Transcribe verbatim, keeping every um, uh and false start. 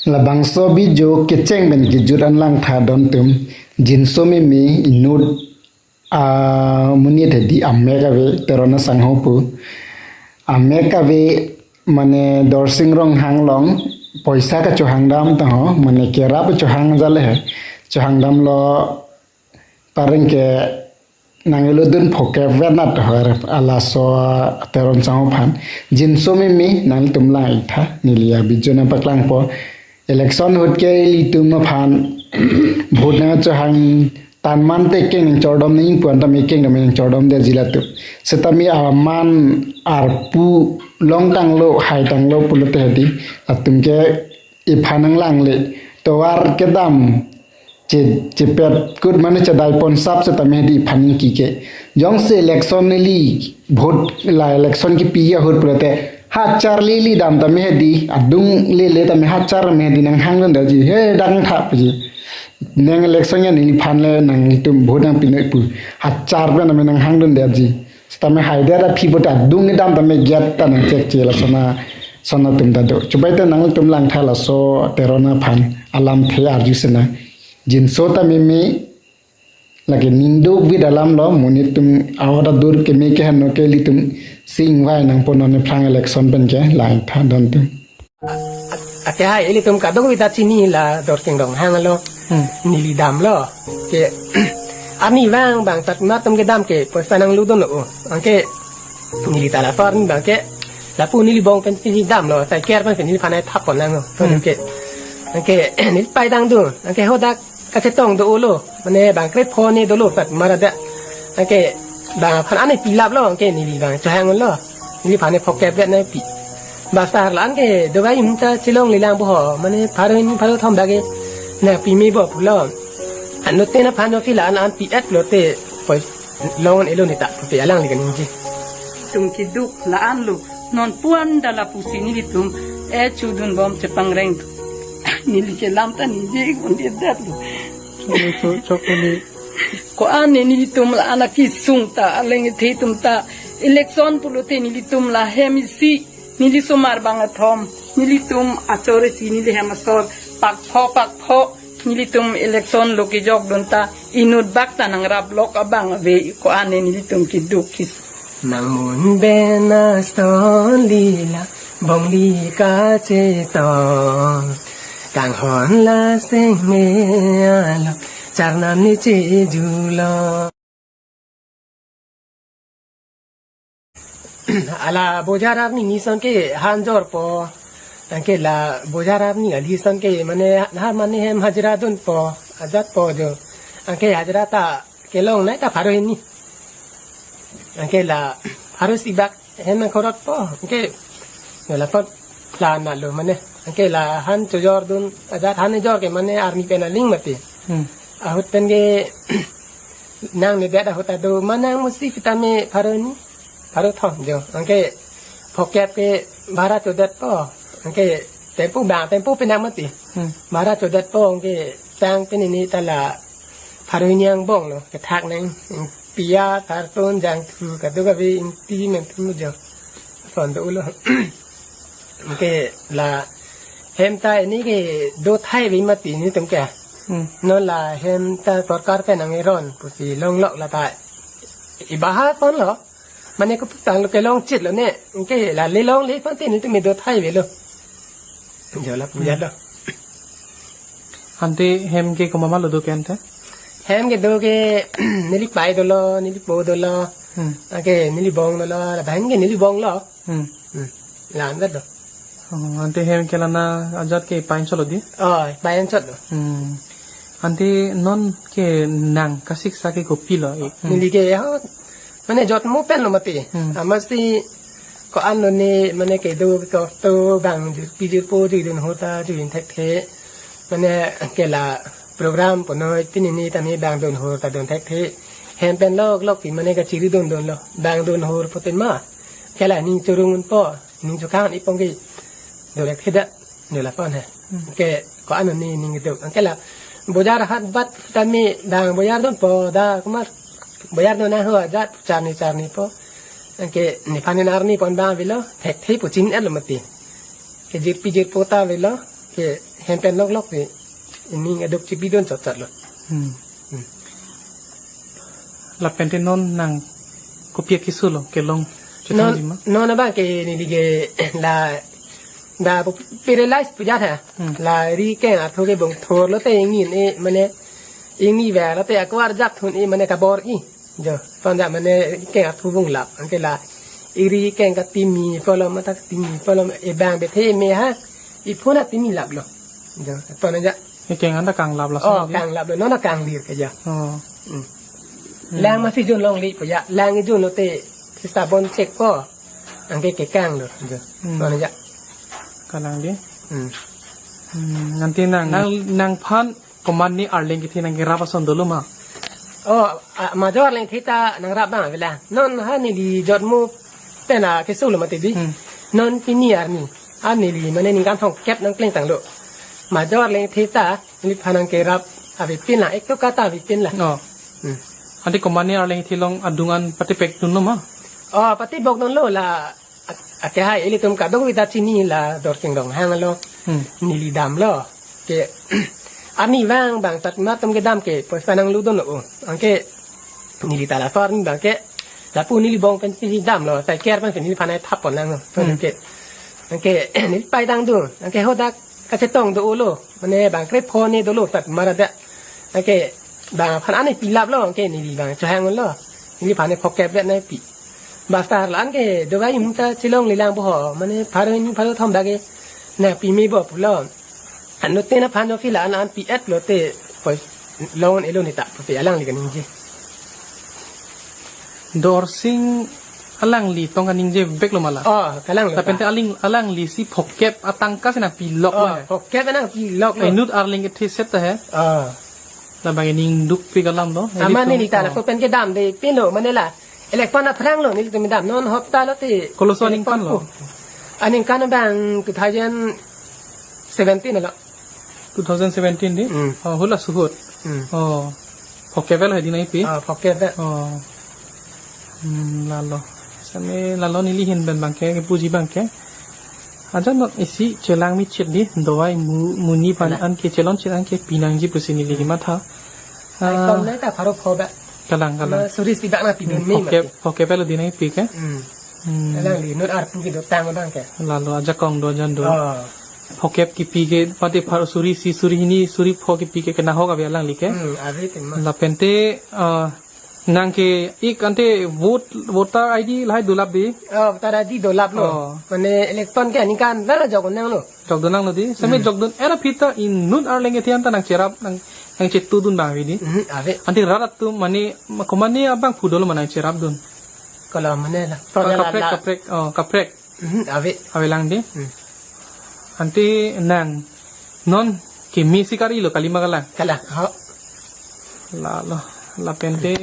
Labangso video kecheng pen kejut an langtha don atum, jinso meme inut amonit hedi amek ave, Teron asangho pu. Amek ave mane Dorsing Ronghang along poisa kachohang dam ta ho, mane kerap chohang jale he. Chohang damlo pareng ke nangilo dun phokep venat hor alaso Teron asangho aphan. Jinso meme nangtum langtha, neli a-video nangpaklangpo. Election ahut ke ilitum aphan vote nangchohang tan man te keng nangchordom nangji pu an tame keng tame nangchordom detji latum. Setame aman arpu longtanglo, haitanglo pulote hedi latum ke iphan nanglangle, tovar kedam che, chepet kut mane chedai pon sap setame hedi iphan nangkike. Jongsi election neli vote la election kipi ahut pulote hachar lili dam tame hedi, adung lele tame hachar tame hedi nanghang dun detji. He, dang thap ji. Neng election ya neliphan le nangtum vote nangpi noi pu. Hachar pen tame nanghang dun detji. Setame haidet aphi pulote adung kedam tame get ta nangchekche lason ason atum ta do. Chubai ta nangtum langtha laso Teron aphan alamthe arju sena. Jinso ta meme lake ningduk bit alamlo, monit atum awat adur keme keheno ke ilitum singvai nangpo non aphrang election pen ke langtha don atum. Ake hai ilitum kadokave ta chini la Dorsing Ronghang along. Hmm. Neli damlo. Ke arni vang bang tat ma atum kedam ke poisa nangludunlo. Anke neli ta laso arni bang ke lapu neli bong pen si damlo. Sai ker pen si neliphan ai thap pon nanglo. To Hmm. ke. Anke neli pai dang dun. Anke hadak kachetong dolo. Mane bang kre phone dolo sat mara da. Anke bang aphan ani pilaplo, anke neli bang chohanglo. Neliphan phokep vet nangpi. Basta la anke dogai imta chelongle lang bo ho. Mane pharo hini pharo thom bage nangpi me bo pulo. Ano te na phan jo phi la an an pi et lote poi long elo neta pu te alangli kaningje. Tum keduk la-an lo. Non puan da lapusi nelitum e chudun bom chepangreng. Neli kelam ta ningje un-edet lo. Chok, chok, neli. Ko-an ne nelitum la-an akesung ta, aleng ethe atum ta, election pulote nelitum la hem isi, neli somar bang athom, nelitum achor isi, neli hem asor, pakpho, pakpho, nelitum election lo kejok dun ta, inut bak ta nangrap lok abang ave, ko-an ne nelitum keduk kis. Nang mun bena stolila bongli kachetong. Kanghon la sengme alo charnam ni chejulo. Ala bojar arni ni son ke hanjor po. Anke la bojar arni ali son ke mane ha mane hem hajra dun po. Ajat po jo. Anke hajra ta kelong nai ta pharo hini. Anke la pharo isi bak hem nangkhorot po. Anke la pot la na lo mane. Anke la han chojor dun ajat han jor ke mane army pen aling mati. Hmm. Ahut pen ke nang ne det ahut ado manang musi vitamin pharo hini. Pharo thom jo. Anke phokep ke bhara chodet po. Anke tempo bang tempo penang mati. Hmm. Bhara chodet po anke tang pen hini ta la pharo hini angbong lo. Kethak nang pia thartun jangthu kadokave ingti men thu jo. Son dolo. Anke la hem ta hini ke do thai ave mati nelitum ke. Hmm. Non la hem ta sorkar pen nangkeron pusi longlok la ta. Ibaha son lo. Mane ko putang lo kelong chit lo ne. Anke la le longle son te nelitum me do thai avelo. Jo la puja Hmm. do. Ante hem ke komat ma lo do ke ante? Hem ke do ke neli pai dolo, neli po dolo. Hmm. Anke neli bong dolo, la bang ke neli bong lo. Hmm. Hmm. La anda do. Oh, ante hem ke la na ajat ke pain solo di? Oh, pain solo. Hmm. Ante non ke nang kasiksa ke kopilo e? Hmm. Neli ke ho. Mane jot mo pen lo mati. Hmm. Amatsi ko-an lo ne mane kedo kosto bang jirpi jirpo jui dun hota jui thekthe. Mane ke la program ponoi pini ni tame bang dun hota dun thekthe. Hem pen lok lok pi mane kachiri dun dun lo. Bang dun hor poten ma. Ke la ning chorong un po. Ning chokang ipong ke. Dolek theda. Dola pon he. Hmm. Ke ko-an lo ne ning do. Anke la bojar hat bat tame bang bojar dun po da kumar. Bojar dun na ho ajat charni charni po. Anke nephan arni pon bang avelo. Thekthe po chin-et lo mati. Ke jirpi jirpo ta avelo. Ke hem pen lok lok si ining aduk chipidun chot chot lo. Hmm. Hmm. Lapen te non nang kopi akesung lo kelong chetong Non, di ma? non abang ke neli ke la da pu- paralyze pu jat ha. Hmm. La ri keng athu ke bung thor lote ingni e mane ingni ve lote akwar jak thun e mane kabor-i. Jo, ton jak mane keng athu bung lap. Anke la iri keng katimi follow mata katimi follow e bang bethe me ha. Iphun atimi lap lo. Jo, ton jak. Ekeng anta kanglap lason Oh, di? kanglap lo. Non kanglip ke ja. Oh. Hmm. Hmm. Lang masi jun longle pu ja. Lang jun lote sisa bon chek ko. Anke kekang lo. Jo. Hmm. Ton jak. Kalang di? Hmm. Hmm, nanti nang nang nangphan komatne arleng kethe nangkerap ason dolo ma? Oh, a- major arleng kethe ta nangrap bang avelang. Non ha neli jotmu pen akesung lo mati di. Hmm. Non pini arni. Ha neli mane ningkan thomkep nangpleng tanglo. Major arleng kethe ta neliphan nangkerap avepin la, ek to kata avepin la. Oh. Hmm. Ante komatne arleng kethe along adung an patipek dunlo ma? Oh, patibok dunlo la. Ak- ake hai ilitum kadokave ta chini la Dorsing Ronghang lo. Hmm. Neli damlo. Ke arnivang bang sat matum kedam ke poisa nanglu dunlo. Anke neli ta laso arni bang ke lapu neli bong pensi damlo. Sai ker pensi neliphan ai thap pon lang. Hmm. Anke, anke neli pai tang dun. Anke hadak kachetong dolo. Mane bang krepho ne dolo sat mara da. Anke bang aphan ani pilap lo. Anke neli bang chohang lo. Neliphan ne phokep bet nangpi. Basar lan ke dovai muta chelongle lang bo ho, mane pharo hini pharo thom dak ke nangpi me bo pulo. Anut te na phan office la an an pi et lote poi long elo neta pe alangli kaningje. Dorsing alangli tong kaningje vek lo ma la. Oh, kalang lo. Lapen ta. te aling alangli si phokep atangka si nangpilok Oh, lo he. phokep nangpilok lo. Inut arleng kethe set ta he. Oh. Labang ining dukpik alam lo. Ama Editum, neli ta oh. laso pen kedam de pin lo mane la. Election aphrang lo nelitum dam non hopta lote. Koloso aningkan lo? Aningkan abang two thousand seventeen lo. Two thousand seventeen di? Hmm. Oh, hula suhut. Hmm. Oh. Phokep lo hedi nangpi? Ah, phokep. Oh. Hmm, lalo. Same lalo neli ahin pen bangke, kepuji bangke. Aja non isi chelang mi chet di, dovai mu, muni pan Kalang. an ke chelon chet an ke pinangji pusi neli kematha. Ai Ah, ton nai ta pharo pho ba. kalang, kalang. Na suri si bak nangpidun Hmm, me phokep, mati. phokep lo di nangpi ke? Hmm. Hmm. Alangli inut arpu kedotang abang ke. Lalo ajakong do jan do. Oh. Phokep kipi ke pate pharo suri si suri hini suri pho kipi ke kenahok ave alangli ke. Hmm, ave tema. Lapen te, ah, nang ke ik ante vote, voter I D lahai dolap di. Oh, voter I D dolap lo. Oh. Mane election ke aningkan ber jok nanglo. Jokdun nanglo di. Same Hmm. jokdun era pita inut arleng kethe an ta nangcherap nang, nangchetudun bang ave di. Hmm, ave. Ante rat atum mane, ma-, komatne abangphu dolo ma nangcherapdun? Kalau mane la. Ah, Soalnya la, kaprek, la. kaprek. Oh, kaprek. Hmm, ave. Ave lang di. Hmm. Ante nang non keme si kari lo kali ma kalang? Kalang. Ho. Lalo. Lapen te